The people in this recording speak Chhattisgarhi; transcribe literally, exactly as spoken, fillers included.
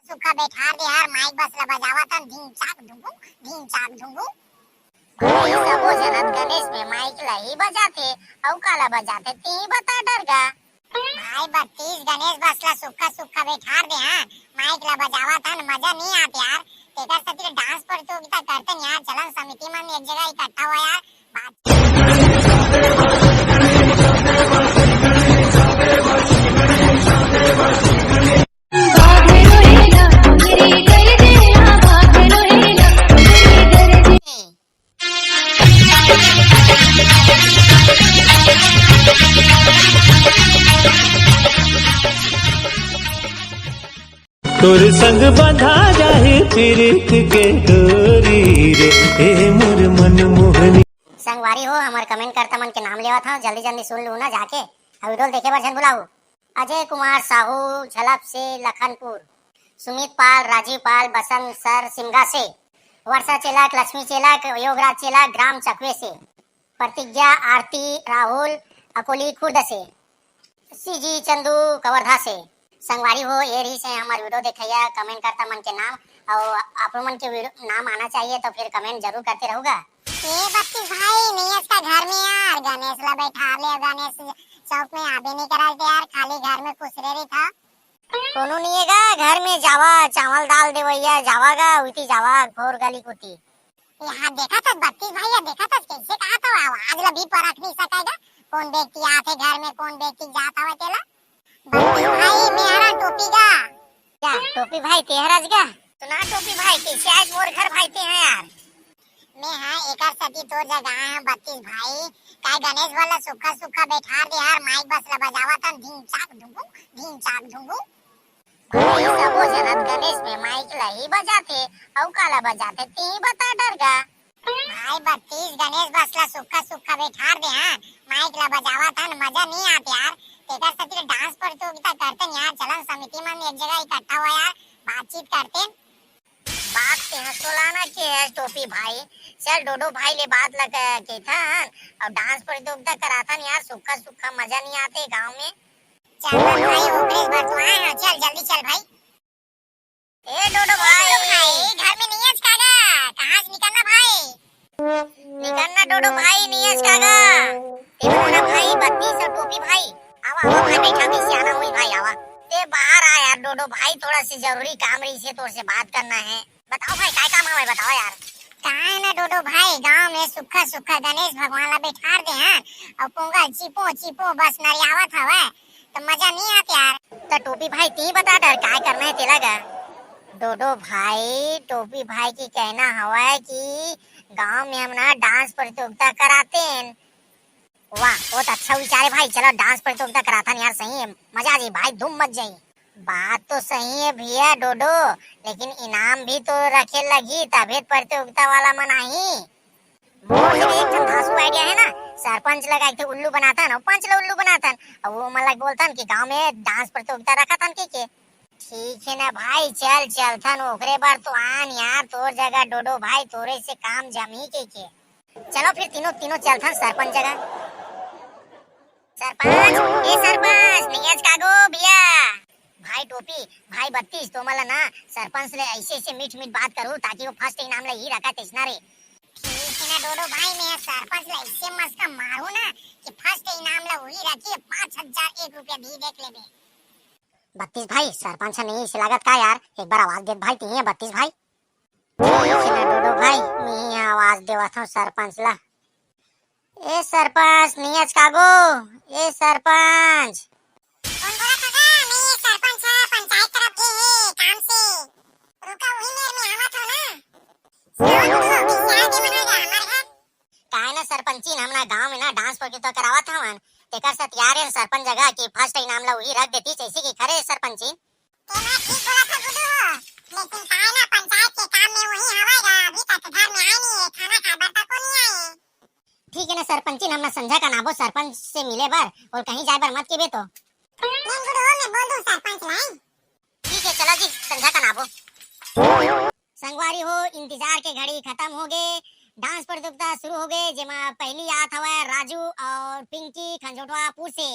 सुक्खा बैठार दे यार, माइक बस ला बजावत हन, ढिंग चाक ढुंगू, ढिंग चाक ढुंगू। भाई, सबो झन गणेश में माइक ला ही बजाथे, अउ काला बजाथे, तेही बता डरगा। भाई बत्तीस, गणेश बस ला सुक्खा सुक्खा बैठार दे, हाँ, माइक ला बजावत हन, मजा नहीं आत यार। तेकर सेती डांस प्रतियोगिता करते यार, चलन समिति मन एक जगह इकट्ठा हुआ यार, बात तोर संग बंधा जाही प्रीत के डोरी रे, ए मोर मनमोहनी। संगवारी हो, हमर कमेंट करता मन के नाम लेवत हव, जल्दी जल्दी सुन लू ना जाके, अउ वीडियो देखे बर झन भुलाऊ। अजय कुमार साहू झलप से लखनपुर, सुमित पाल, राजीव पाल, बसंत सर सिमगा से, वर्षा चेलक, लक्ष्मी चेलक, योगराज चेलक ग्राम चकवे से, प्रतिज्ञा आरती राहुल अकोली खुर्द से, सीजी चंदू कवर्धा से। संगवारी हो, ये रहिस हे हमर वीडियो देखइया कमेंट करता मन के नाम, अउ आप मन के वीडियो नाम आना चाहिए तो फिर कमेंट जरूर करते रहूगा। ए बत्तीस भाई, नइयस का घर में यार, गणेश ला बैठा ले, गणेश चौक में आबे नहीं करत यार, खाली घर में खुसरे रहिथव। कोनो नहीं हे गा, घर में जावा, चावल दाल देवइया जावा गा, उती जावा, घोर गली कुती। ए, हाँ, देखत हस बत्तीस भाई, ये देखत हस, कैसे कहा था, आवाज ला भी परख नहीं सकेगा, कौन व्यक्ति आथे घर में, कौन व्यक्ति जात हवे तेला। बत्तीस भाई, मैं हरा टोपी गा। क्या टोपी भाई, तेहराज गा? तो ना टोपी भाई, कैसे आज मोर घर भाई ते हैं यार? मैं हाँ एकर सेती तोर जगह आए हूँ बत्तीस भाई, काय गणेश वाला सुक्खा सुक्खा बैठार दे यार, माइक बस ला बजावत हन, ढिंग चाक ढुंगू, ढिंग चाक ढुंगू। भाई, सबो झन गणेश में माइक ला ही बजाथे, अउ काला बजाथे, तेही बता डरगा। भाई बत्तीस, गणेश बस ला सुक्खा सुक्खा बैठार दे, हाँ, माइक ला बजावत हन, मजा नहीं आत यार, तेकर सेती डांस प्रतियोगिता करते यार, चलन समिति मन एक जगह इकट्ठा हुआ यार, बातचीत करते। बात ते ह सोलाना के है टोपी भाई, चल डोडो भाई ले बात ला क-, केथन, अउ डांस प्रतियोगिता कराथन यार, सुक्खा सुक्खा मजा नहीं आते गांव में। चल ना भाई, ओकरे बर तो आए हैं, चल जल्दी चल भाई। ए डोडो भाई। ए डोडो भाई, घर में नहीं है कागा, कहाँ से निकलना भाई? निकलना डोडो भाई, नहीं है कागा। ए डोडो भाई, बत्तीस और टोपी भाई। आवा, आवा भाई, बैठा भी सियाना हुई भाई, आवा। ते बाहर आ यार डोडो भाई, थोड़ा सी जरूरी काम रही से तोर से बात करना है। बताओ भाई, काय काम हवे, बताओ यार। काय ना डोडो भाई, गांव में सुक्खा सुक्खा गणेश भगवान ला बैठार दे हैं, अउ पोंगल चिपो चिपो बस नरियावत हवे, तो मजा नहीं आत यार। तो टोपी भाई, ती बता डर, काय करना है तेला गा? डोडो भाई, टोपी भाई की कहना हवे कि गांव में हम ना डांस प्रतियोगिता कराते हैं, वाह, बहुत अच्छा विचार है भाई। चलो, डांस प्रतियोगिता कराथन यार, सही है, मजा आ जाई भाई, धूम मच जाई। बात तो सही है भैया डोडो, लेकिन इनाम भी तो रखे लगी, तभे तो प्रतियोगिता वाला मन आही। मोर जगह एक ठन धांसू आइडिया है ना, सरपंच लगा एक ठन उल्लू बनाथन, अउ पंच ला उल्लू बनाथन, अउ वो मन ला बोलथन कि गांव में डांस प्रतियोगिता रखाथन के के। ठीक है ना भाई, चल चलथन, ओकरे बर तो आन यार, तोर जगह डोडो भाई, तोरे से काम जमही के के। चलो फिर तीनों, तीनों चलथन सरपंच जगह। सरपंच, ए सरपंच, नियज कागो भैया। भाई टोपी, भाई बत्तीस, तो मला ना सरपंच ले ऐसे ऐसे मीठ मीठ बात करू ताकि वो फर्स्ट इनाम ले ही रखा तेजना रे। ठीक है ना डोडो भाई, मैं सरपंच ले ऐसे मस्का मारू ना कि फर्स्ट इनाम ले वही रखी पाँच हजार एक रुपया भी देख लेबे। बत्तीस भाई, सरपंच नहीं इसे लागत का यार, एक बार आवाज देत भाई, तीन है बत्तीस भाई। ठीक है ना डोडो भाई, मैं आवाज देवत हूँ सरपंच ला। ए सरपंच, नियज कागो, ए सरपंच। कौन बोला था? मैं ये सरपंच है, पंचायत तरफ गए है काम से। रुका, वही मेर में आवत हो ना। सुनो, सुनो, किसी आगे मना जा हमारे घर। काय ना सरपंचिन, हमना गांव में ना डांस प्रतियोगिता करावत हवन, तेकर से तैयार है सरपंच जगह की फर्स्ट इनाम ला वही रख देती, जैसे कि खरे सरपंचिन। तेला ठीक बोला था गुड्डू हो, लेकिन काय ना पंचायत के काम में वही हवय गा, अभी तक घर में आए नहीं है, खाना खाए बर तक नहीं आए। ठीक है ना सरपंचिन, हमना संझा कन आबो सरपंच से मिले बर, और कहीं जाए बर मत केबे तो। नहीं गुड्डू हो, मैं बोल दूं सरपंच ला। ठीक है, चला जी, संझा कन आबो। संगवारी हो, इंतजार के घड़ी खत्म हो गए। डांस प्रतियोगिता शुरू हो गए, जेमा पहली आत हवय राजू और पिंकी खंजोटवापुर से।